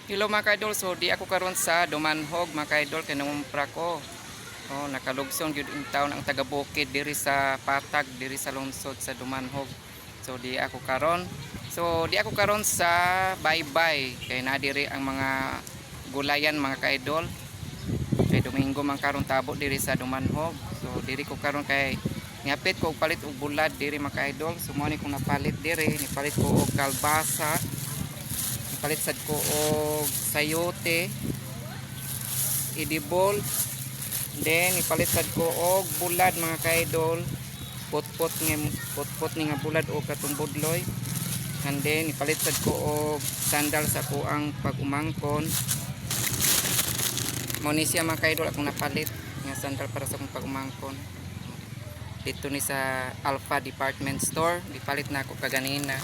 Hello, mga ka-idol, so di ako karon sa Dumanhog, mga ka-idol, kay nangumpra ko. Oh, nakalugson gyud in town ang taga bukid diri sa Patag, diri sa lungsod sa Dumanhog. So di ako karon. So di ako karon sa Baybay kay na diri ang mga gulayan, mga ka-idol. Kay Domingo man karon, tabo diri sa Dumanhog. So diri ko karon kay ngapit ko og palit og bulad diri, mga ka-idol. So mo ni kong napalit diri, nipalit ko og kalbasa, palit sad ko og sayote edible, then ipalit sad ko og bulad, mga ka-idol, putpot nga putpot ni nga bulad o katong budloy, and then ipalit sad ko og sandal sa kuang pag-umangkon. Mo ni siya, mga ka-idol, akong napalit nga sandal para sa akong pag-umangkon dito ni sa Alpha Department Store. Gipalit na ako kaganina.